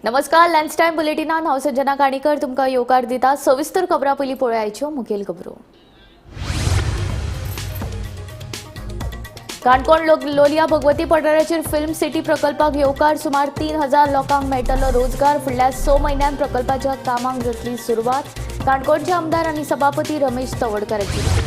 नमस्कार, lunch time बुलेटिनान हांव संजना काणीकर तुमकां येवकार दिता. सविस्तर खबरां पयलीं पळोवयाच्यो मुखेल खबरो. काणकोण लोलया भगवती पठाराचेर फिल्म सिटी प्रकल्पाक येवकार. सुमार 3000 लोकांक मेळटलो रोजगार. फुडल्या 6 म्हयन्यांत प्रकल्पाच्या कामाक जातली सुरवात. काणकोणचे आमदार आनी सभापती रमेश तवडकाराची.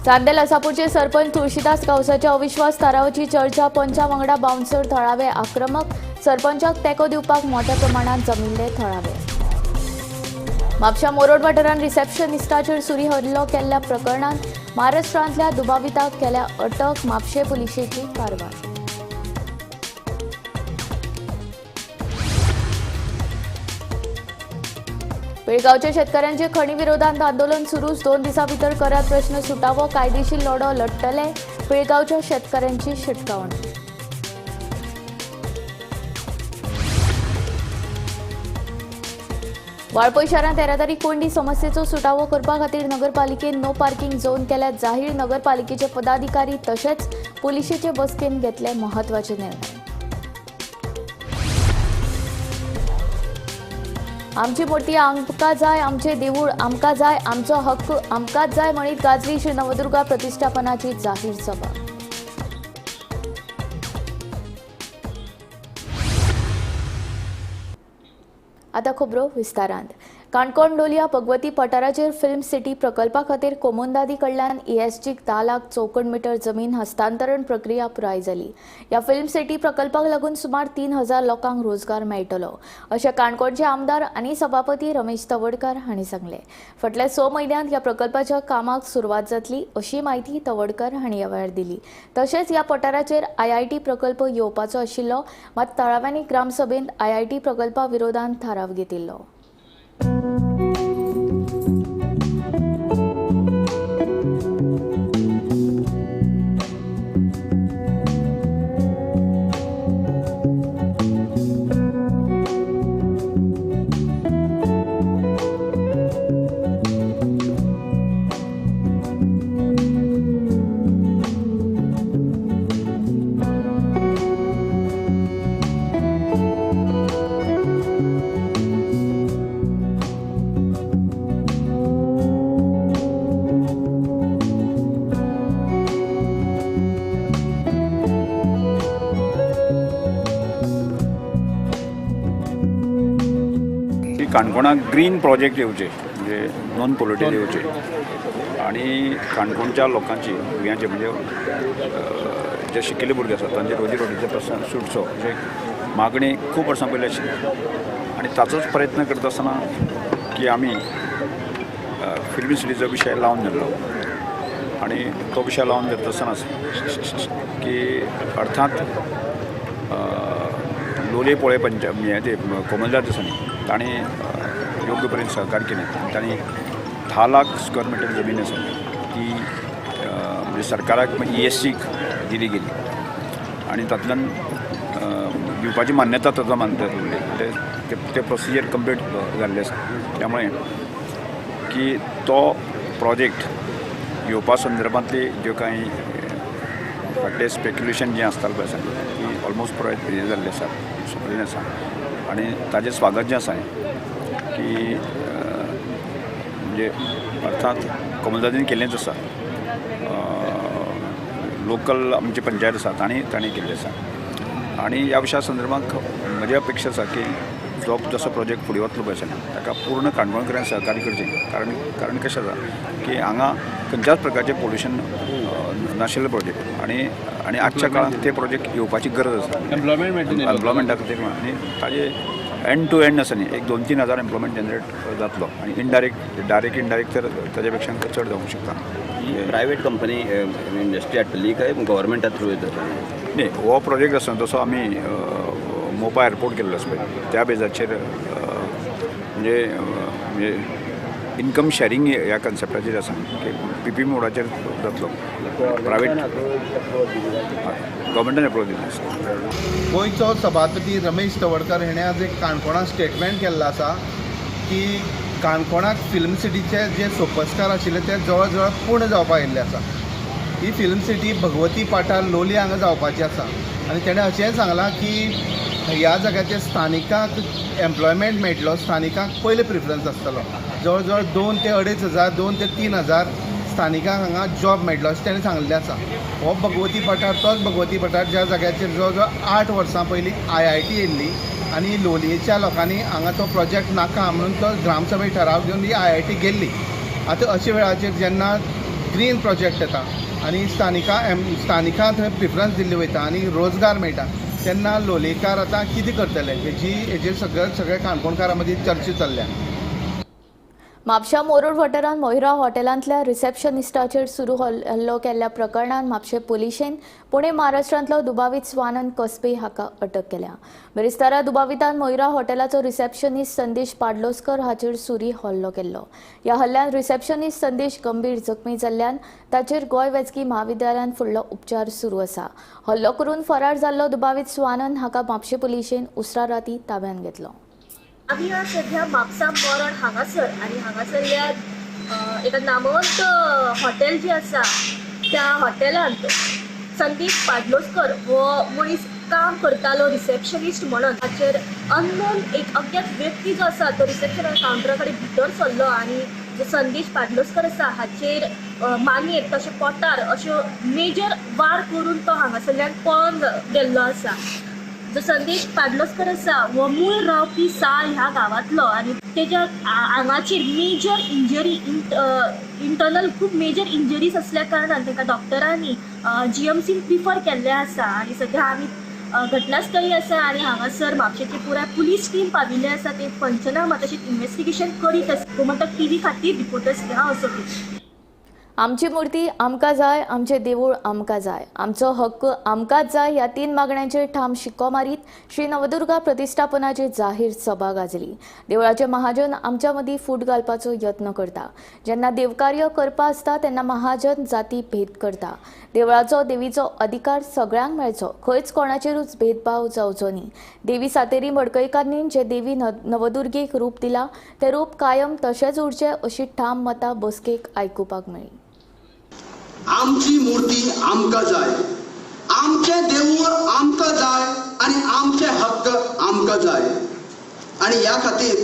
चांदेल आसापूरचे सरपंच तुळशीदास गांवसाच्या अविश्वास थारावाची चर्चा. पंचा वांगडा बाउन्सर थळावे आक्रमक. सरपंचाक तेंको दिवपाक मोठ्या प्रमाणात जमिल्ले थळावे. म्हापशा मोरोड वाठारांत रिसेप्शनिस्टाचेर सुरी हल्लो केल्ल्या प्रकरणांत महाराष्ट्रांतल्या दुबाविताक केल्या अटक. म्हापशें पुलिशेची कारवाय. बेळगांवच्या शेतकऱ्यांचे खणी विरोधात आंदोलन सुरूच. 2 दिसां भितर करात प्रश्न सुटावो. कायदेशीर लढो लढतले. बेळगांवच्या शेतकऱ्यांची शिटकावणी. वाळपय शारांत येरादारी कोंडी समस्येचो सुटावो करपा खातीर नगरपालिकेन नो पार्किंग झोन केल्या जाहीर. नगरपालिकेचे पदाधिकारी तशेंच पुलिशेचे बसकेन घेतले म्हत्वाचे निर्णय. आमची मूर्ती आमकां जाय, आमचे देवूळ आमकां जाय, आमचो हक्क आमकांच जाय म्हणीत गाजली श्री नवदुर्गा प्रतिष्ठापनाची जाहीर सभा. आता खबरो विस्तारांत. काणकोण लोलया भगवती पठाराचेर फिल्म सिटी प्रकल्पा खातीर कोमुंदादी कडल्यान ESGक 10 लाख चौखण मीटर जमीन हस्तांतरण प्रक्रिया पुराय जाली. ह्या फिल्म सिटी प्रकल्पाक लागून सुमार 3000 लोकांक रोजगार मेळटलो अशें काणकोणचे आमदार आनी सभापती रमेश तवडकार हांणी सांगलें. फाटल्या 6 म्हयन्यांत ह्या प्रकल्पाच्या कामाक सुरवात जातली अशी म्हायती तवडकार हांणी ह्या वेळार दिली. तशेंच ह्या पठाराचेर IIT प्रकल्प येवपाचो आशिल्लो, मात थळाव्यांनी ग्रामसभेंत IIT प्रकल्पा विरोधात थाराव घेतिल्लो. काणकोणाक ग्रीन प्रोजेक्ट येवचे, म्हणजे नॉन पोल्युटेड येवचे आनी काणकोणच्या लोकांची भुरग्यांचे म्हणजे जे शिकिल्ले भुरगे आसात तांचे रोजी रोटीचे प्रस्न सुटचो म्हणजे मागणी खूब वर्सां पयलीं आशिल्ली आनी ताचोच प्रयत्न करता आसतना की आमी फिल्म सिटीचो विशय लावन धरलो आनी तो विशय लावन धरता आसतनाच की अर्थात लोलये पोळे पंचायत ते कोमलदार दिसांनी तांणी योग्य परेन सहकार्य केलें. तांणी 10 लाख स्क्वेअर मिटर जमीन आसा ती म्हणजे सरकाराक ESGक दिली गेली आनी तातूंतल्यान दिवपाची मान्यता ताचो मानता उरली. ते प्रोसिजर कंप्लीट जाल्लें आसा. त्यामुळे की तो प्रोजेक्ट येवपा संदर्भांतली ज्यो कांय फाटलें स्पेक्युलेशन जें आसतालें पळय आसा ती ऑलमोस्ट पुराय हें जाल्लें आसा, सोंपलेलें आसा आनी ताजें स्वागत जें आसा की म्हणजे अर्थात कोमुनिदादीन केल्लेंच आसा, लोकल आमची पंचायत आसा तांणी तांणी केल्लें आसा आनी ह्या विशया संदर्भात म्हजी अपेक्षा आसा की जो जसो प्रोजेक्ट फुडें वतलो पळय आसा ताका पूर्ण काणकोणकरान सहकार्य करचें. कारण कारण कशें आसा की हांगा खंयच्याच प्रकारचें पोल्युशन नाशिल्लें प्रोजेक्ट आनी आनी आजच्या काळांत ते प्रोजेक्ट येवपाची गरज आसा एम्प्लॉयमेंटा खातीर आनी ताजे एंड टू एंड आसा न्ही एक 2-3 हजार एम्प्लॉयमेंट जनरेट जातलो आनी इनडायरेक्ट डायरेक्ट इनडायरेक्ट तर ताजे पेक्षा चड जावंक शकता. प्रायवेट कंपनी इंडस्ट्री हाडटली काय गव्हर्मेंटा थ्रू येता? न्ही, हो प्रोजेक्ट आसा तसो आमी मोपा एअरपोर्ट केल्लो आसा पळय त्या बेजाचेर म्हणजे म्हणजे इनकम शॅरिंग ह्या कन्सेप्टाचेर आसा की PP मोडाचेर जातलो. प्रायवेट गव्हर्मेंटान एप्रूवल दिल्लें आसा. गोंयचो सभापती रमेश तवडकर हेणें आज एक काणकोणांत स्टेटमेंट केल्लो आसा की काणकोणाक फिल्म सिटीचे जे सोपस्कार आशिल्ले ते जवळ जवळ पूर्ण जावपाक आयिल्ले आसा. ही फिल्म सिटी भगवती पाठार लोलयें हांगा जावपाची आसा आनी तेणें अशेंय सांगलां की ह्या जाग्याचेर स्थानिकांक एम्प्लॉयमेंट मेळटलो, स्थानिकांक पयले प्रिफरन्स आसतलो. जवळ जवळ 2 ते 2.5 हजार, 2 ते 3 हजार स्थानिकांक हांगा जॉब मेळटलो अशें तेणें सांगलें आसा. हो भगवती पठार तोच भगवती पठार ज्या जाग्याचेर जवळ जवळ 8 वर्सां पयलीं IIT येयल्ली आनी लोलयेच्या लोकांनी हांगा तो प्रोजेक्ट नाका म्हणून तो ग्रामसभे ठराव घेवन ही IIT गेल्ली. आतां अशा वेळाचेर जेन्ना ग्रीन प्रोजेक्ट येता आनी स्थानिकां थंय प्रिफरन्स दिल्ली वयता आनी रोजगार मेळटा तेन्ना लोलयेकार आतां कितें करतले हेजी हेजेर सगळे काणकोणकारां मदीं चर्चा चल्ल्या. म्हापशा मोरोड वाठारांत मोहिरा हॉटेलांतल्या रिसेप्शनिस्टाचेर सुरू हल्लो केल्ल्या प्रकरणांत म्हापशें पुलिशेन पुणे महाराष्ट्रांतलो दुबावीत स्वानंद कसबे हाका अटक केल्या. बिरेस्तारा दुबावितान मोहिरा हॉटेलाचो रिसेप्शनिस्ट संदेश पाडलोस्कर हाचेर सुरी हल्लो केल्लो. ह्या हल्ल्यान रिसेप्शनिस्ट संदेश गंभीर जखमी जाल्ल्यान ताचेर गोंय वैजकी म्हाविद्यालयांत फुडलो उपचार सुरू आसा. हल्लो करून फरार जाल्लो दुबावीत स्वानंद हाका म्हापशें पुलिशेन उसरा राती ताब्यांत घेतलो. आमी आज सध्या म्हापसा मोरड हांगासर आनी हांगासरल्या एका नामवंत हॉटेल जे आसा त्या हॉटेलांत संदीप पाडलोस्कर हो मनीस काम करतालो रिसेप्शनिस्ट म्हणून. ताचेर अननोन एक अज्ञात व्यक्ती जो आसा तो रिसेप्शन कावंटरा कडेन भितर सरलो आनी जो संदेश पाडलोस्कर आसा हाचेर मानयेर तशें पोटार अश्यो मेजर वार करून तो हांगासरल्यान पळोन गेल्लो आसा. जो संदेश पाडलोस्कर आसा हो मूळ रावपी साळ ह्या गांवांतलो आनी तेज्या आंगाचेर मेजर इंजरी इंटर्नल खूब मेजर इंजरीज आसल्या कारणान ताका डॉक्टरांनी GMCन प्रिफर केल्लें आसा. आनी सध्या आमी घटनास्थळी आसा आनी हांगासर म्हापशेची पुराय पुलीस टीम पाविल्ली आसा. ते पंचनामा तशेंच इन्वेस्टिगेशन करीत आसा. गोमंतक TV खातीर रिपोर्टर स्नेहा असोटी. आमची मूर्ती आमकां जाय, आमचें देवूळ आमकां जाय, आमचो हक्क आमकांच जाय ह्या 3 मागण्यांचेर ठाम शिक्को मारीत श्री नवदुर्गा प्रतिष्ठापनाची जाहीर सभा गाजली. देवळाचे महाजन आमच्या मदीं फूट घालपाचो यत्न करता. जेन्ना देवकार्य करपा आसता तेन्ना महाजन जाती भेद करता. देवळाचो देवीचो अधिकार सगळ्यांक मेळचो, खंयच कोणाचेरूच भेदभाव जावचो न्ही. देवी सातेरी मडकयकान्नीन जे देवी नवदुर्गेक रूप दिला तें रूप कायम तशेंच उरचें अशी ठाम मतां बसकेक आयकुपाक मेळ्ळी. आमची मूर्ती आमकां जाय, आमचें देवूळ आमकां जाय आनी आमचे हक्क आमकां जाय. आनी ह्या खातीर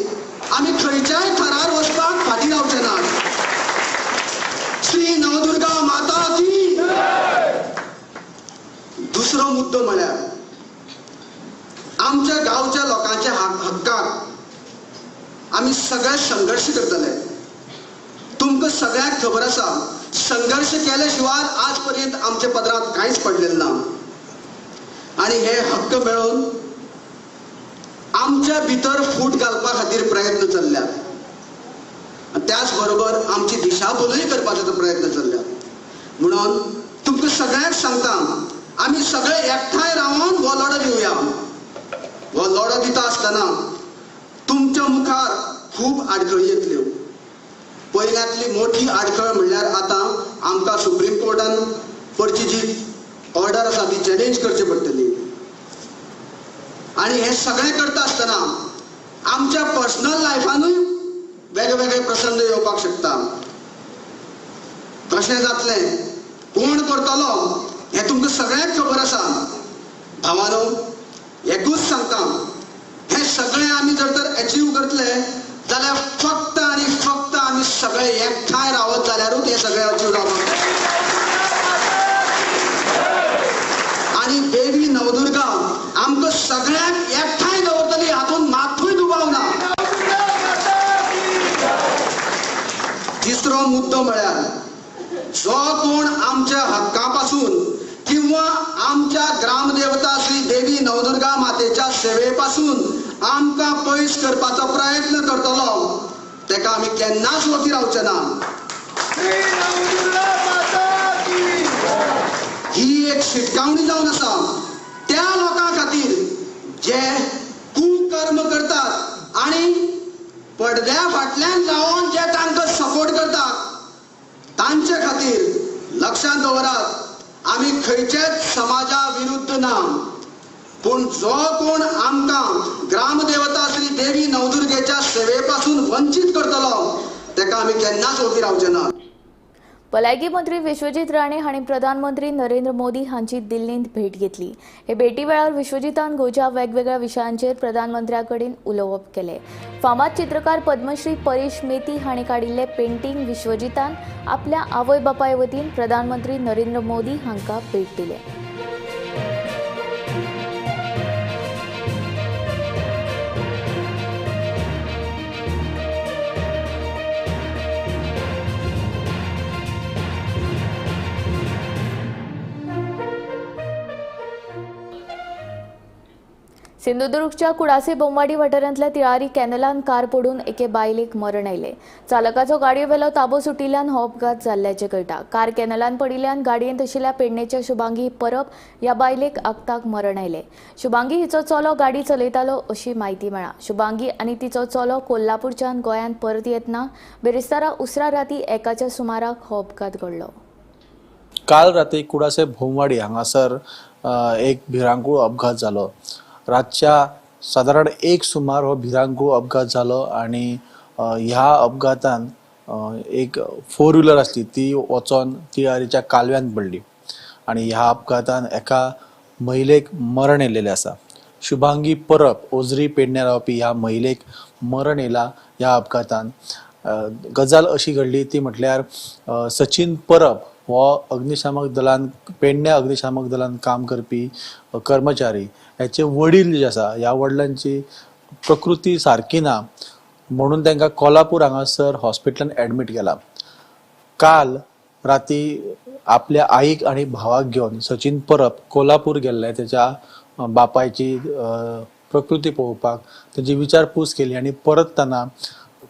आमी खंयच्याय थरार वचपाक फाटीं रावचे नात. श्री नवदुर्गा माता की. दुसरो मुद्दो म्हळ्यार आमच्या गांवच्या लोकांच्या हक्काक आमी सगळे संघर्श करतले. तुमकां सगळ्यांक खबर आसा, संघर्ष केले शिवाय आज पर्यंत आमच्या पदरांत कांयच पडलेलें ना. आनी हे हक्क मेळोवन आमच्या भितर फूट घालपा खातीर प्रयत्न चल्ल्यात. त्याच बरोबर आमची दिशाभूलय करपाचो प्रयत्न चल्ल्यात. म्हणून तुमकां सगळ्यांक सांगता, आमी सगळे एकठांय रावन हो लढो दिवया. हो लढो दिता आसतना तुमच्या मुखार खूब आडखळी येतल्यो. पयल्यांतली मोठी आडखळ म्हणल्यार आतां आमकां सुप्रीम कोर्टान करची जी ऑर्डर आसा ती चॅलेंज करची पडटली. आनी हें सगळें करता आसतना आमच्या पर्सनल लायफानूय वेगवेगळे प्रसंग येवपाक शकता. कशें जातलें, कोण करतलो हें तुमकां सगळ्यांक खबर आसा. भावानो, एकूच सांगता, हें सगळें आमी जर तर एचीव करतले जाल्यार फक्त आनी फक्त आमी सगळे एकठांय रावत जाल्यारूच हें सगळें अचीव जावपाक. आनी देवी नवदुर्गा आमकां सगळ्यांक एकठांय दवरतली हातूंत मातूय दुबाव ना. तिसरो मुद्दो म्हळ्यार जो कोण आमच्या हक्का पासून किंवा आमच्या ग्रामदेवता श्री देवी नवदुर्गा मातेच्या सेवे पासून आमकां पयस करपाचो प्रयत्न करतलो तेका आमी केन्नाच वती रावचे ना. ही एक शिटकावणी जावन आसा त्या लोकां खातीर जे कुकर्म करतात आनी पडद्या फाटल्यान रावन जे तांकां सपोर्ट करतात तांचे खातीर. लक्षांत दवरात, आमी खंयच्याच समाजा विरुद्ध ना, पूण जो कोण आमकां ग्रामदेवता श्री देवी नवदुर्गेच्या सेवे पासून वंचीत करतलो तेका आमी केन्नाच ओगी रावचे ना. भलायकी मंत्री विश्वजीत राणे हांणी प्रधानमंत्री नरेंद्र मोदी हांची दिल्लींत भेट घेतली. हे भेटी वेळार विश्वजीतान गोंयच्या वेगवेगळ्या विशयांचेर प्रधानमंत्र्या कडेन उलोवप केलें. फामाद चित्रकार पद्मश्री परेश मेती हांणी काडिल्लें पेंटींग विश्वजीतान आपल्या आवय बापाय वतीन प्रधानमंत्री नरेंद्र मोदी हांकां भेट दिलें. सिंधुदुर्गच्या कुडासे बोमवाडी वाठारांतल्या तिळारी कॅनलान कार पडून एके बायलेक मरण आयलें. चालकाचो गाडयेवेलो ताबो सुटिल्ल्यान हो अपघात जाल्ल्याचें कळटा. कार कॅनलान पडिल्ल्यान गाडयेंत आशिल्ल्या पेडणेच्या शुभांगी परब ह्या बायलेक आक्ताक मरण आयलें. शुभांगी हिचो चलो गाडी चलयतालो अशी म्हायती मेळ्ळा. शुभांगी आनी तिचो चलो कोल्हापूरच्यान गोंयांत परत येतना बिरेस्तारा उसरा राती 1च्या सुमाराक हो अपघात घडलो. काल राती कुडासे भोमवाडी हांगासर एक भिरांकूळ अपघात जालो. रातच्या सादारण 1 सुमार हो भिरांकूळ अपघात जालो आनी ह्या अपघातान एक 4 व्हिलर आसली ती वचोन तिळारीच्या कालव्यान पडली आनी ह्या अपघातान एका महिलेक मरण येयलेलें आसा. शुभांगी परब ओजरी पेडण्या रावपी ह्या महिलेक मरण येयला ह्या अपघातान. गजाल अशी घडली ती म्हटल्यार सचिन परब हो अग्निशामक दलान पेडण्या अग्निशामक दलान काम करपी कर्मचारी, ह्याचे वडील जे आसा ह्या वडिलांची प्रकृती सारकी ना म्हणून तांकां कोल्हापूर हांगासर हॉस्पिटलान एडमीट केला. काल राती आपल्या आईक आनी भावाक घेवन सचिन परब कोल्हापूर गेल्ले तेच्या बापायची प्रकृती पळोवपाक, तेजी विचारपूस केली आनी परततना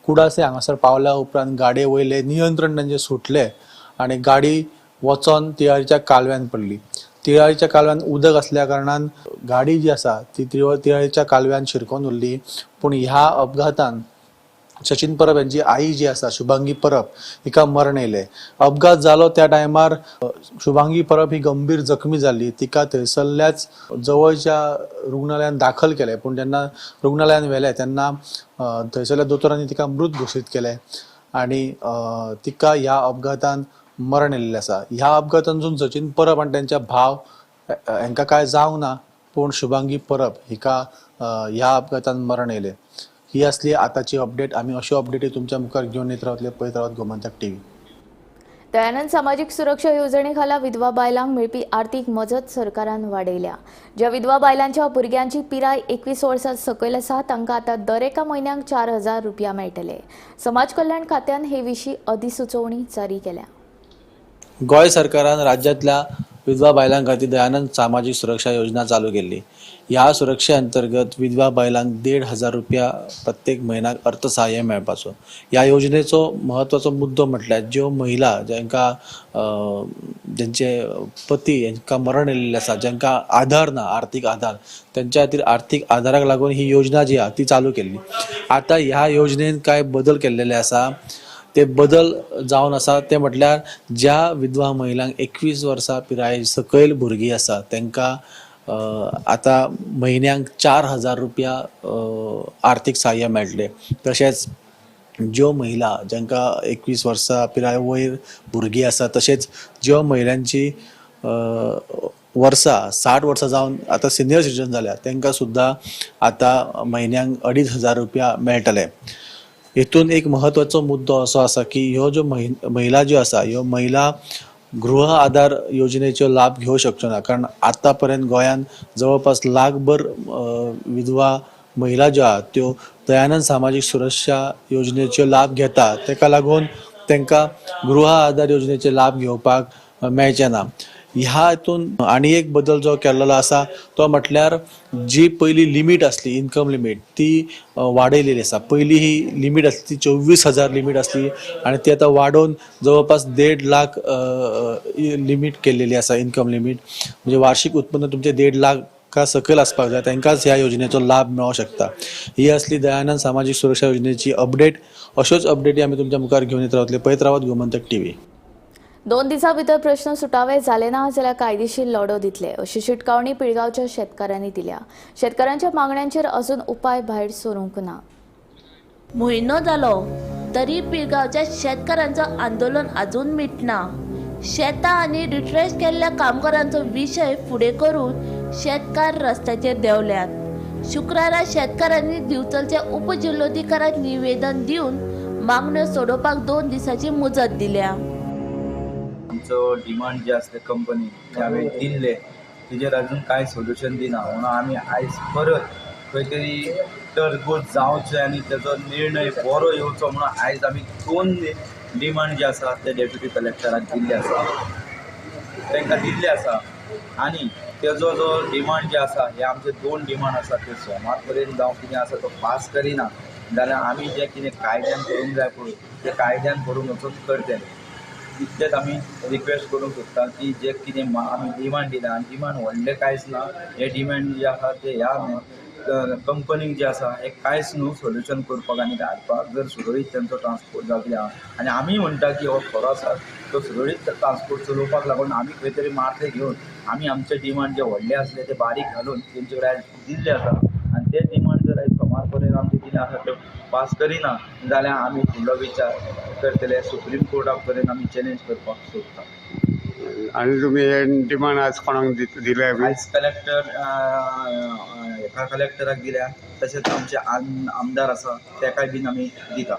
कुडासे हांगासर पावल्या उपरांत गाडये वयले नियंत्रण तांचे सुटले आनी गाडी वचोन तिळारीच्या कालव्यान पडली. तिळारीच्या कालव्यान उदक आसल्या कारणान गाडी जी आसा ती तिळारीच्या कालव्यान शिरकोन उरली. पूण ह्या अपघातान सचिन परब यांची आई जी आसा शुभांगी परब हिका मरण येयलें. अपघात जालो त्या टायमार शुभांगी परब ही गंभीर जखमी जाली. तिका थंयसरल्याच जवळच्या रुग्णालयान दाखल केलें. पूण जेन्ना रुग्णालयान व्हेलें तेन्ना थंयसरल्या दोतोरांनी तिका मृत घोशीत केलें आनी तिका ह्या अपघातान मरण येयल्लें आसा. ह्या अपघातांतून सचिन परब आनी तेंच्या भाव हांकां कांय जावंक ना, पूण शुभांगी परब हिका ह्या अपघातान मरण येयलें. ही असली आताची अपडेट. आमी अश्यो अपडेटी तुमच्या मुखार घेवन येत रावतले. पळयत रावत गोमंतक टीव्ही. दयानंद सामाजीक सुरक्षा येवजणे खाला विधवा बायलांक मेळपी आर्थीक मजत सरकारान वाडयल्या. ज्या विधवा बायलांच्या भुरग्यांची पिराय 21 वर्सां सकयल आसा तांकां आतां दर एका म्हयन्याक 4000 रुपया मेळटले. समाज कल्याण खात्यान हे विशीं अधिसुचोवणी जारी केल्या. गोंय सरकारान राज्यांतल्या विधवा बायलां खातीर दयानंद सामाजीक सुरक्षा योजना चालू केल्ली. ह्या सुरक्षे अंतर्गत विधवा बायलांक 1500 रुपया प्रत्येक म्हयन्याक अर्थसहाय्य मेळपाचो. ह्या योजनेचो म्हत्वाचो मुद्दो म्हटल्यार ज्यो महिला जांकां जांचे पती हांकां मरण येयल्लें आसा, जांकां आधार ना, आर्थीक आधार, तेंच्या खातीर आर्थीक आधाराक लागून ही योजना जी आहा ती चालू केल्ली. आतां ह्या योजनेन कांय बदल केल्लेले आसा. ते बदल जावन आसा ते म्हटल्यार ज्या विधवा महिलांक 21 वर्सां पिराये सकयल भुरगीं आसा तांकां आतां म्हयन्याक 4000 रुपया आर्थीक सहाय्य मेळटलें. तशेंच ज्यो महिला जांकां 21 वर्सां पिराये वयर भुरगीं आसा, तशेंच ज्यो महिलांची वर्सां 60 वर्सां जावन आतां सिनियर सिटीजन जाल्या तांकां सुद्दां आतां म्हयन्याक 2500 रुपया मेळटले. हेतून एक महत्वाचो मुद्दो असो आसा की ह्यो ज्यो महिला ज्यो आसा ह्यो महिला गृह आधार योजनेचो लाभ घेवंक शकच्यो ना, कारण आतां पर्यंत गोंयांत जवळपास लाखभर विधवा महिला ज्यो आहा त्यो दयानंद सामाजीक सुरक्षा योजनेचो लाभ घेता. तेका लागून तांकां गृह आधार योजनेचे लाभ घेवपाक मेळचे ना. ह्या हितून आनी एक बदल जो केल्लो आसा तो म्हटल्यार जी पयली लिमीट आसली इनकम लिमीट ती वाडयलेली आसा. पयली ही लिमीट आसली ती 24,000 लिमीट आसली आनी ती आतां वाडोवन जवळपास 1.5 लाख लिमीट केल्लेली आसा. इनकम लिमीट म्हणजे वार्षिक उत्पन्न तुमचें 1.5 लाखा सकयल आसपाक जाय, तांकांच ह्या योजनेचो लाभ मेळोंक शकता. ही आसली दयानंद सामाजीक सुरक्षा योजनेची अपडेट. अश्योच अपडेटी आमी तुमच्या मुखार घेवन येत रावतले. पळयत रावात गोमंतक टीव्ही. 2 दिसां भितर प्रश्न सुटावे जाले ना जाल्यार कायदेशीर लढो दितले अशी शिटकावणी पिळगांवच्या शेतकारांनी दिल्या. शेतकारांच्या मागण्यांचेर अजून उपाय भायर सरूंक ना. म्हयनो जालो तरी पिळगांवच्या शेतकारांचो आंदोलन अजून मिटना. शेतां आनी रिट्रेस केल्ल्या कामगारांचो विशय फुडें करून शेतकार रस्त्याचेर देंवल्यात. शुक्रारा शेतकारांनी दिवचलच्या उपजिल्होधिकाऱ्यांक निवेदन दिवन मागण्यो सोडोवपाक 2 दिसांची मुजत दिल्या. आमचो डिमांड जे आसले कंपनी ज्यावेळी दिल्ले तेजेर अजून कांय सोल्युशन दिना म्हणून आमी आयज परत खंय तरी तरगूज जावचें आनी तेजो निर्णय बरो येवचो म्हणून आयज आमी 2 डिमांड जे आसा ते डेप्युटी कलेक्टराक दिल्ले आसा, तांकां दिल्ले आसा. आनी तेजो जो डिमांड जे आसा हे आमचे 2 डिमांड आसा ते सोमार पर्यंत जावं कितें आसा तो पास करिना जाल्यार आमी जें कितें कायद्यान करूंक जाय पळय तें कायद्यान करूंक वचून करतले. इतलेंच आमी रिक्वेस्ट करूंक सोदता की जे कितें आमी डिमांड दिला आनी डिमांड व्हडलें कांयच ना, हे डिमांड जे आसा ते ह्या कंपनीक जे आसा हे कांयच न्हू सोल्युशन करपाक आनी धाडपाक जर सुरळीत तेंचो ट्रान्सपोर्ट जातले आहा. आनी आमी म्हणटा की हो खरो आसा तो सुरळीत ट्रान्सपोर्ट चलोवपाक लागून आमी खंय तरी माथें घेवन आमी आमचे डिमांड जे व्हडले आसले ते बारीक घालून तेंचे कडेन आयज दिल्ले आसा आनी ते डिमांड जर आयज सोमार पर्यंत आमचे कितें आसा ते पास करिना जाल्यार आमी फुडलो विचार करतले, सुप्रीम कोर्टा पर्यंत आमी चॅलेंज करपाक सोदता. आनी तुमी हे डिमांड आज कोणाक दिले? आयज कलेक्टर एका कलेक्टराक दिल्या, तशेंच आमचे आमदार आसा तेकाय बीन आमी दिता.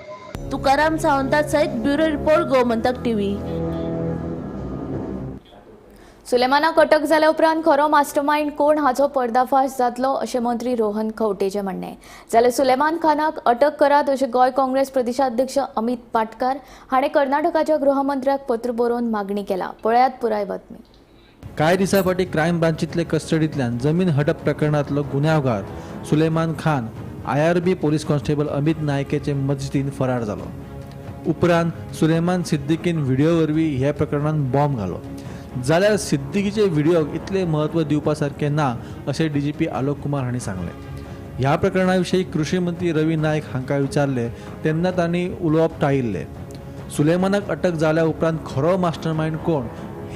तुकाराम सावंता सहित ब्युरो रिपोर्ट, गोमंतक टीव्ही. सुलेमानाक अटक जाल्या उपरांत खरो मास्टरमाइंड कोण हाचो पर्दाफाश जातलो अशें मंत्री रोहन खंवटेचें म्हणणें. जाल्यार सुलेमान खानाक अटक करात अशें गोंय काँग्रेस प्रदेशाध्यक्ष अमित पाटकार हाणें कर्नाटकाच्या गृहमंत्र्याक पत्र बरोवन मागणी केला. पळयात पुराय बातमी. कांय दिसां फाटीं क्रायम ब्रांचींतले कस्टडींतल्यान जमीन हडप प्रकरणांतलो गुन्यांवगार Suleman Khan IRB police constable Amit नायकेचे मजतीन फरार जालो. उपरांत सुलेमान सिद्दीकीन व्हिडिओ वरवीं ह्या प्रकरणांत बॉम्ब घालो. जाल्यार सिद्दीकीचे व्हिडिओक इतलें म्हत्व दिवपा सारकें ना अशें डीजीपी आलोक कुमार हांणी सांगलें. ह्या प्रकरणा विशीं कृषी मंत्री रवी नायक हांकां विचारलें तेन्ना तांणी उलोवप टाळिल्लें. सुलेमानाक अटक जाल्या उपरांत खरो मास्टरमाइंड कोण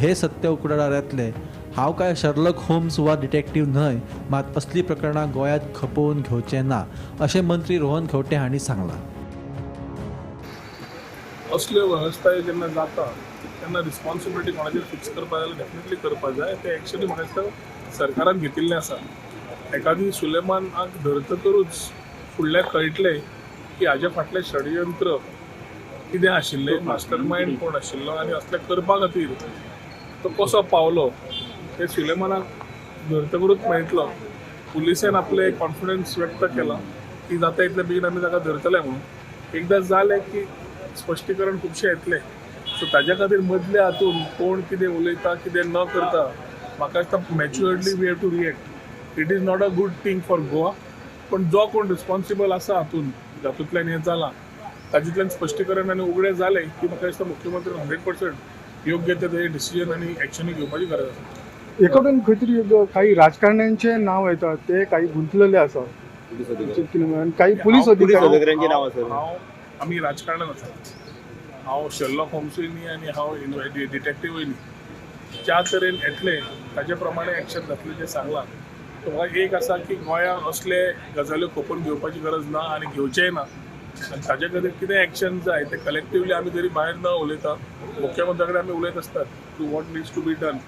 हे सत्य उक्ताडार येतलें. हांव काय शर्लक होम्स वा डिटेक्टीव न्हय, मात असलीं प्रकरणां गोंयांत खपोवन घेवचें ना अशें मंत्री रोहन खंवटे हांणी सांगलां. असल्यो वेवस्था जेन्ना जाता तेन्ना रिस्पॉन्सिबिलिटी कोणाचेर फिक्स करपा जाल्यार डेफिनेटली करपा जाय. तें एक्चुअली म्हाका दिसता सरकारान घेतिल्लें आसा. एकादी सुलेमानाक धरतकरूच फुडल्याक कळटलें की हाज्या फाटलें षडयंत्र कितें आशिल्लें, मास्टरमायंड कोण आशिल्लो आनी असलें करपा खातीर तो कसो पावलो तें सुलेमानाक धरतकरूच मेळटलो. पुलिसेन आपलें कॉन्फिडन्स व्यक्त केलां की जाता इतले बेगीन आमी ताका धरतले म्हणून. एकदां जालें की स्पश्टीकरण खुबशें येतलें. सो ताज्या खातीर मदल्या हातून कोण कितें उलयता कितें न करता म्हाका दिसता maturely we have to react. It is not a good thing for Goa, पण जो कोण रिस्पॉन्सिबल आसा हातून जातूंतल्यान हें जालां तातूंतल्यान स्पश्टीकरण आनी उगडें जालें की म्हाका दिसता मुख्यमंत्री 100% योग्य ते डिसिजन आनी एक्शनूय घेवपाची गरज आसा. एकडून खंय तरी काही राजकारण्यांचे नाव येता, ते काही गुंतलेले आसा, काही पुलीस अधिकाऱ्यांचे नाव आसा. आमी राजकारणान आसा, हांव शर्लॉक होम्सूय न्ही आनी हांव डिटेक्टिवूय न्ही. ज्या तरेन येतलें ताजे प्रमाणे एक्शन जातलें जें सांगलां. सो म्हाका एक आसा की गोंयांत असले गजाल्यो खपोवन घेवपाची गरज ना आनी घेवचेंय ना. आनी ताजे खातीर कितें एक्शन जाय तें कलेक्टिवली आमी जरी भायर न उलयता मुख्यमंत्र्या कडेन आमी उलयत आसतात to what needs to be done.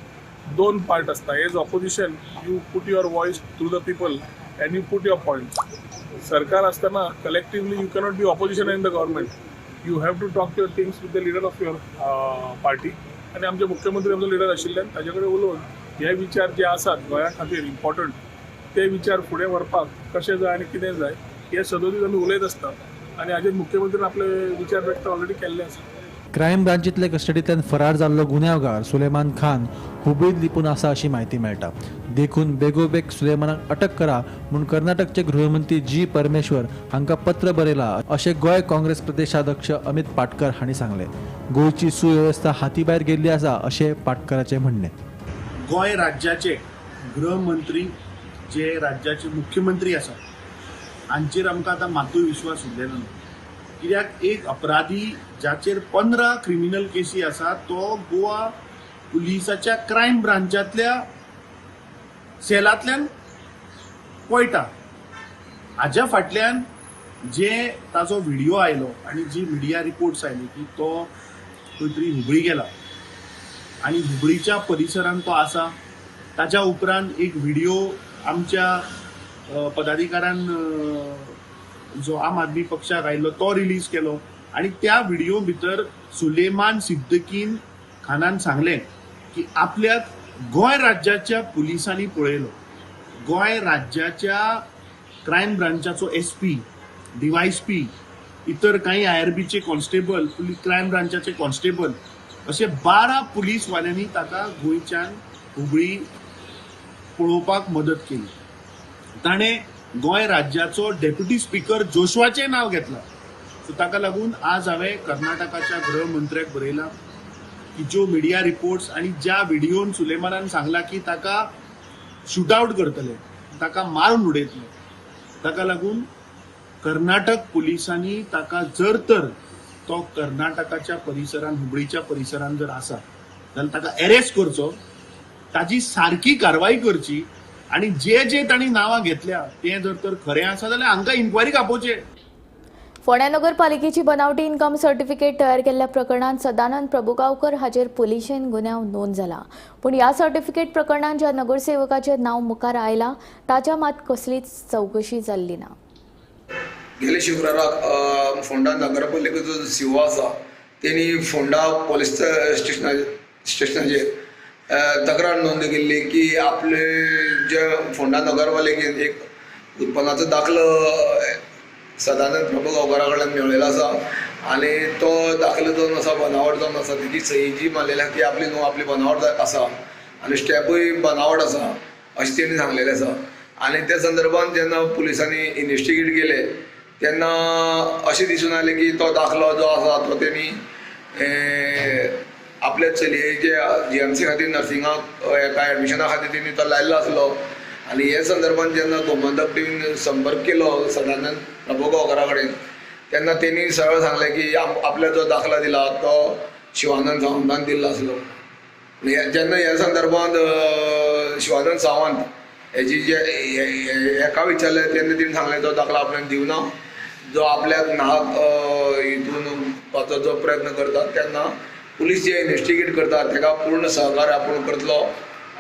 2 part आसता. As opposition you put your voice through the people and you put your points. सरकार आसतना collectively you cannot be opposition in the government. You have to talk your things with the leader of your party. आनी आमचे मुख्यमंत्री आमचो leader आशिल्ल्यान ताजे कडेन उलोवन हे विचार जे आसात गोंया खातीर इम्पॉर्टंट ते विचार फुडें व्हरपाक कशें जाय आनी कितें जाय हे सदोदीत आमी उलयत आसता आनी हाजेर मुख्यमंत्र्यान आपले विचार व्यक्त ऑलरेडी केल्ले आसा. क्रायम ब्रांचींतले कस्टडींतल्यान फरार जाल्लो गुन्यांवगार सुलेमान खान हुबळींत लिपून आसा अशी म्हायती मेळटा. देखून बेगोबेग सुलेमानाक अटक करा म्हूण कर्नाटकचे गृहमंत्री जी परमेश्वर हांकां पत्र बरयलां अशें गोंय काँग्रेस प्रदेशाध्यक्ष अमित पाटकर हांणी सांगलें. गोंयची सुवेवस्था हातीभायर गेल्ली आसा अशें पाटकराचें म्हणणें. गोंय राज्याचे गृहमंत्री जे राज्याचे मुख्यमंत्री आसा हांचेर आमकां आतां मातूय विश्वास उरलेलो ना. कित्याक एक अपराधी जाचेर 15 क्रिमिनल केसी आसा तो गोवा पुलिसाच्या क्रायम ब्रांचांतल्या सेलांतल्यान पळटा. हाज्या फाटल्यान जे ताजो व्हिडिओ आयलो आनी जी मिडिया रिपोर्ट्स आयली की तो खंय तरी हुबळी गेला आनी हुबळीच्या परिसरांत तो आसा. ताच्या उपरांत एक व्हिडिओ आमच्या पदाधिकारान जो आम आदमी पक्षाक आयिल्लो तो रिलीज केलो आनी त्या व्हिडिओ भितर सुलेमान सिद्दीकीन खानान सांगलें की आपल्याक गोंय राज्याच्या पुलिसांनी पळयलो, गोंय राज्याच्या क्रायम ब्रांचाचो एसपी, डीवायएसपी, इतर काही आयआरबीचे कॉन्स्टेबल, क्रायम ब्रांचाचे कॉन्स्टेबल असे 12 पुलीसवाल्यांनी ताका गोंयच्यान हुबळी पळोवपाक मदत केली. ताणें गोंय राज्याचो डेप्युटी स्पीकर जोशवाचें नांव घेतलां. सो ताका लागून आज हांवें कर्नाटकाच्या गृहमंत्र्याक बरयलां की ज्यो मिडिया रिपोर्ट्स आनी ज्या व्हिडिओन सुलेमानान सांगला की ताका शूट आवट करतले, ताका मारून उडयतले, ताका लागून कर्नाटक पुलिसांनी ताका जर तर तो कर्नाटकाच्या परिसरान हुबळीच्या परिसरान जर आसा जाल्यार ताका अरेस्ट करचो, ताजी सारकी कारवाई करची आनी जे जे तांणी नांवां घेतल्या तें जर तर खरें आसा जाल्यार हांकां इन्क्वायरीक आपोवचें. फोंड्या नगरपालिकेची बनावटी इन्कम सर्टिफिकेट तयार केल्ल्या प्रकरणांत सदानंद प्रभुगांवकर हाचेर पुलिशेन गुन्यांव नोंद जाला. पूण ह्या सर्टिफिकेट प्रकरणांत ज्या नगरसेवकाचें नांव मुखार आयलां ताच्या मात कसलीच चवकशी जाल्ली ना. गेले शुक्राराक फोंडा नगरपालिकेचो जो सीओ आसा तेणी फोंडा पोलीस स्टेशनाचेर तक्रार नोंद केल्ली की आपले जे फोंडा नगरपालिकेन एक उत्पन्नाचो दाखलो सदानंद प्रभुगांवकरा कडल्यान मेळयलो आसा आनी तो दाखलो जावन आसा बनावट जावन आसा, तेजी सही जी मारलेली आसा ती आपली न्हू, आपली बनावट आसा आनी स्टॅपूय बनावट आसा अशें तेणी सांगलेलें आसा. आनी त्या संदर्भान जेन्ना पुलिसांनी इन्वेस्टिगेट केलें तेन्ना अशें दिसून आयलें की तो दाखलो जो आसा तो तेणी आपल्या चलयेचे जीएमसी खातीर नर्सिंगाक एका एडमिशना खातीर तेणी तो लायिल्लो आसलो. आनी हे संदर्भान जेन्ना गोमंतक टीवीन संपर्क केलो सदानंद प्रभुगांवकरा कडेन तेन्ना तेणी सरळ सांगलें की आपल्या जो दाखलो दिला तो शिवानंद सावंतान दिल्लो आसलो. जेन्ना ह्या संदर्भान शिवानंद सावंत हेजी जे हेका विचारलें तेन्ना तेणी सांगलें तो दाखलो आपल्यान दिवना, जो आपल्याक नाहक हितून पाचो जो प्रयत्न करता तेन्ना पुलीस जे इन्वेस्टिगेट करता तेका पूर्ण सहकार्य आपूण करतलो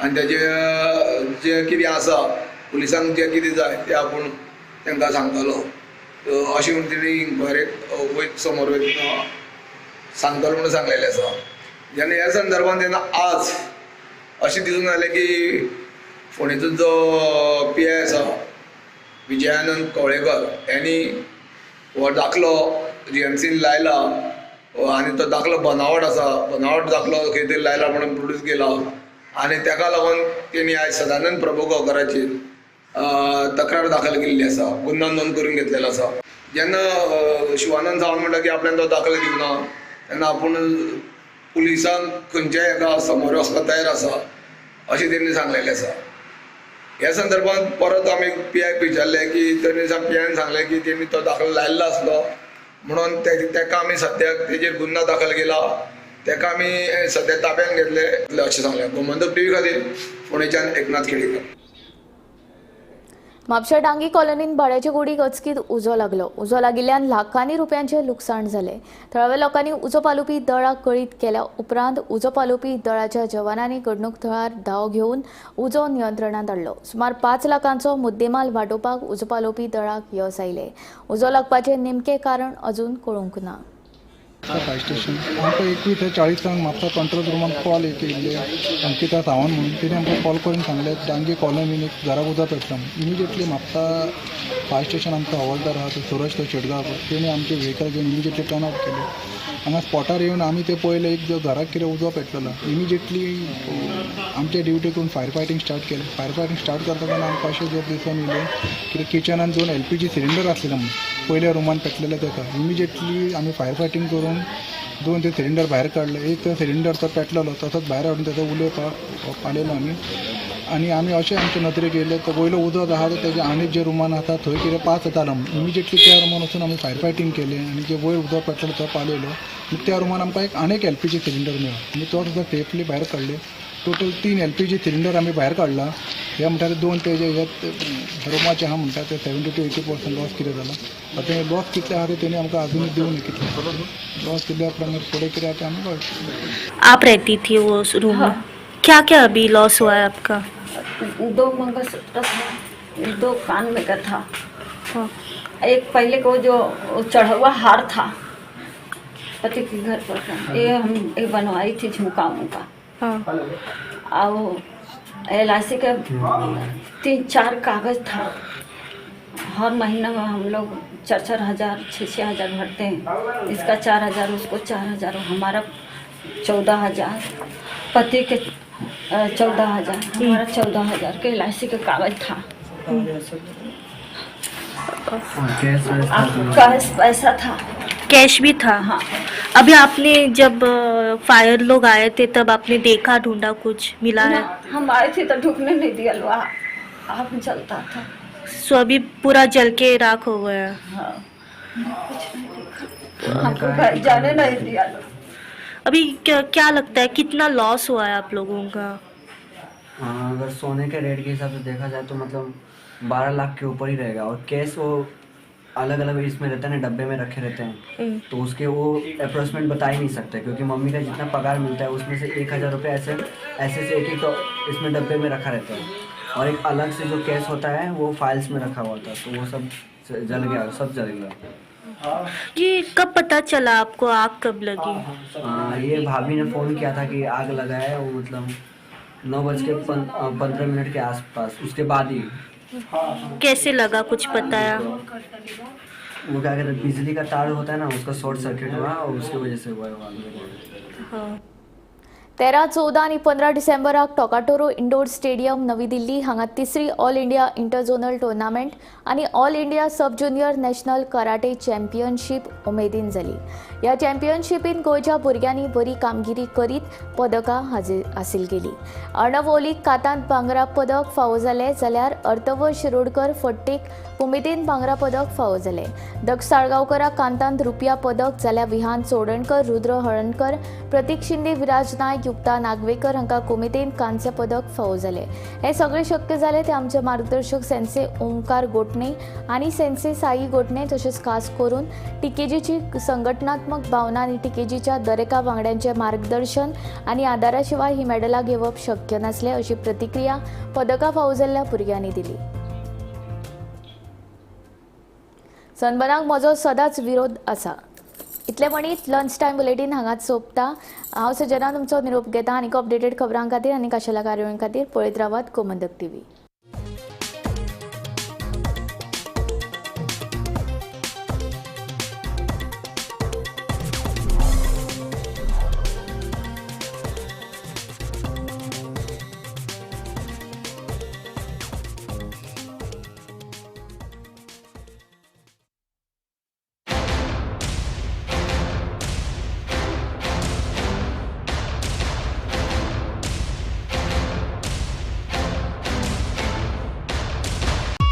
आनी तेजे जे कितें आसा पुलिसांक जें कितें जाय तें आपूण तांकां सांगतलो अशें म्हूण तेणी इन्क्वायरीक वयत समोर वयतना सांगतलो म्हणून सांगलेलें आसा. जेन्ना ह्या संदर्भान तेन्ना आज अशें दिसून आयलें की फोंडेचो जो पी I आसा विजयानंद कवळेकर यांनी हो दाखलो जीएमसीन लायला आनी तो दाखलो बनावट आसा, बनावट दाखलो खंय तरी लायला म्हणून प्रोड्यूस केला आनी ताका लागून तेणी आयज सदानंद प्रभुगांवकराचेर तक्रार दाखल केल्ली आसा, गुन्यांव नोंद करून घेतलेलो आसा. जेन्ना शिवानंद सावंत म्हणटा की आपल्यान तो दाखलो दिवना तेन्ना आपूण पुलिसांक खंयच्याय एका समोर वचपाक तयार आसा अशें तेणी सांगलेलें आसा. ह्या संदर्भात परत आमी पी आयक विचारलें की तेणी पी आयन सांगलें की तेणी तो दाखलो लायिल्लो आसलो म्हणून तेका आमी सद्याक तेजेर गुन्यांव दाखल केला, तेका आमी सद्या ताब्यान घेतले अशें सांगलें. गोमंतक टीव्ही खातीर फोंडेच्यान एकनाथ खेडेकर. म्हापशा डांगी कॉलनीत भाड्याचे कुडीक अचकीत उजो लागलो. उजो लागिल्ल्यान लाखांनी रुपयांचें लुकसाण जालें. थळाव्या लोकांनी उजो पालोवपी दळाक कळीत केल्या उपरांत उजो पालोवपी दळाच्या जवानांनी घडणूक थळार धांव घेवन उजो नियंत्रणांत हाडलो. सुमार 5 लाखांचो मुद्देमाल वाटोवपाक उजो पालोवपी दळाक यश आयलें. उजो लागपाचें नेमकें कारण अजून कळूंक ना. फायर स्टेशन आमकां 21:40 म्हापसा कंट्रोल रुमान कॉल एक येयल्ले अंकिता सावंत म्हणून तिणें आमकां कॉल करून सांगलें डांगी कॉलनीन एक घराक उदक पेटला म्हणून. इमिजिएटली म्हापसा फायर स्टेशन आमचो हवालदार आहा तो सुरज तो शेटगांवकर तेणी आमचे व्हेकल घेवन इमिजिएटली टर्न आउट केलें. हांगा स्पॉटार येवन आमी ते पळयलें एक जो घराक कितें उजो पेटलेलो. इमिजिएटली आमचे ड्युटी करून फायर फायटींग स्टार्ट केलें. फायर फायटींग स्टार्ट करता तेन्ना आमकां अशें जें दिसून येयलें कितें किचनान 2 LPG cylinder आसलेले म्हणून पयल्या रुमान पेटलेले तेका. इमिजिएटली आमी फायर फायटींग करून 2 ते सिलिंडर भायर काडले. एक तो सिलिंडर तो पेटलेलो तसोच भायर हाडून तेजो उलो पालयलो आमी आनी आमी अशें आमचे नदरेक येयलें तो वयलो उदक आहा तो तेजे आनी जे रुमान आसा थंय कितें पास जातालो म्हणून इमिजिएटली त्या रुमान वचून आमी फायर फायटींग केलें आनी जे वयर उदक पेटलेलो तो पालयलो. आनी त्या रुमान आमकां एक आनी एक LPG cylinder मेळ्ळो आनी तो सुद्दां सेफली भायर काडले. टोटल 3 LPG cylinder आमी भायर काडला. हे म्हणटा ते दोन ते जे हे रुमाचे आहा म्हणटा ते 70 to 80% loss कितें जाला. आतां हे लॉस कितले आहा ते तेणी आमकां अजून दिवंक कितले लॉस कितले प्रमाणे फुडें कितें आहा तें आमी कळटलें. आप रहती थी वो रूम में, क्या क्या अभी लॉस हुआ है आपका? 2 मंगलसूत्र था, 2 कान में का था, एक पहले को जो चढ़ा हुआ हार था पति के घर पर का, ये हम ये बनवाई थी झुमका उमका। और LIC के 3-4 कागज था। हर महीना में हम लोग 4-4 हज़ार 6-6 हज़ार भरते हैं। इसका 4 हज़ार, उसको 4 हज़ार, हमारा 14 हज़ार, पति के 14 हज़ार, हमारा 14 हज़ार के LIC के कागज था। कैश पैसा था। कैश भी था? हाँ। अभी आपने जब फायर लोग आए थे तब आपने देखा, ढूंढा, कुछ मिला है? हम आए थे तो ढुकने नहीं दिया, लो आग जलता था। सो अभी पूरा जल के राख हो गया? हाँ, कुछ नहीं देखा, हमको घर जाने नहीं दिया लो। अभी क्या क्या लगता है कितना लॉस हुआ है आप लोगों का? अगर सोने के रेट के हिसाब से देखा जाए तो मतलब 12 लाख के ऊपर ही रहेगा। और कैश वो अलग अलग इसमें रहता है ना, डब्बे में रखे रहते हैं, तो उसके वो अप्रोक्सीमेट बता ही नहीं सकते, क्योंकि मम्मी का जितना पगार मिलता है उसमें से 1000 रुपये ऐसे ऐसे से एक एक इसमें डब्बे में रखा रहता है, और एक अलग से जो कैश होता है वो फाइल्स में रखा हुआ था, तो वो सब जल गया, सब जल गया। ये कब पता चला आपको, आग कब लगी? ये भाभी ने फ़ोन किया था कि आग लगा है, वो मतलब 9:15 के आसपास, उसके बाद ही। कैसे लगा, कुछ बताया? वो क्या कहते हैं, बिजली का तार होता है ना, उसका शॉर्ट सर्किट हुआ और उसकी वजह से हुआ है वो आग लगी। 13, 14 आनी 15 डिसेंबराक टोकाटोरो इंडोर स्टेडियम, नवी दिल्ली हांगा तिसरी ऑल इंडिया इंटरझोनल टुर्नामेंट आनी All India Sub Junior National Karate Championship उमेदीन जाली. ह्या चॅम्पियनशिपीन गोंयच्या भुरग्यांनी बरी कामगिरी करीत पदकां हासील केली. अर्णव ओलीक कातांत भांगरा पदक फावो जालें, जाल्यार अर्थव शिरोडकर फट्टेक उमेदीन भांगरा पदक फावो जालें. दक्ष साळगांवकराक कांतांत रुपया पदक, जाल्यार विहान चोडणकर, रुद्र हळणकर, प्रतीक शिंदे, विराज नायक, युक्ता नागवेकर हांकां कुमितेन कांस्य पदक फावो जालें. हें सगळें शक्य जालें तें आमचे मार्गदर्शक सेन्से ओंकार गोटणे आनी सेन्से साई गोटणे, तशेंच खास करून टीकेजीची संघटनात्मक भावना आनी टीकेजीच्या दरेका वांगड्यांचें मार्गदर्शन आनी आदारा शिवाय ही मेडलां घेवप शक्य नासलें, अशी प्रतिक्रिया पदकां फावो जाल्ल्या भुरग्यांनी दिली. सनबर्नाक म्हजो सदांच विरोध आसा. इतले म्हणीत लंच टायम बुलेटीन हांगाच सोंपता. हांव सजना तुमचो निरोप घेता. आनीक अपडेटेड खबरां खातीर आनी खाशेल्या कार्यावळीं खातीर पळयत रावात Gomantak TV.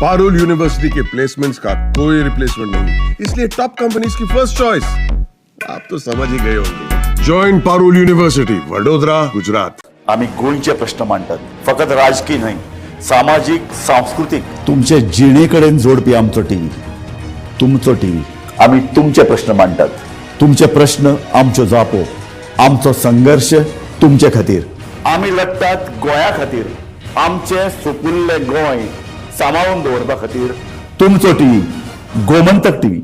Parul university K placements का कोई रिप्लेसमेंट नहीं, इसलिए टॉप कंपनीज की फर्स्ट चॉइस। आप तो समझ ही गए होंगे। Join Parul University, Vadodara, Gujarat. आम्ही गोंयचे प्रश्न मांडटात, फकत राजकीय न्हय, सामाजीक, सांस्कृतीक, तुमचे जिणे कडेन जोडपी आमचो टीव्ही, तुमचो टीव्ही। आमी तुमचे प्रश्न मांडटात, तुमचे प्रश्न आमच्यो जापो, आमचो संघर्श तुमचे खातीर। आमी लडटात गोंया खातीर, आमचें सुपुल्लें गोंय सांबाळून दवरपा खातीर। तुमचो टीव्ही, गोमंतक टीव्ही।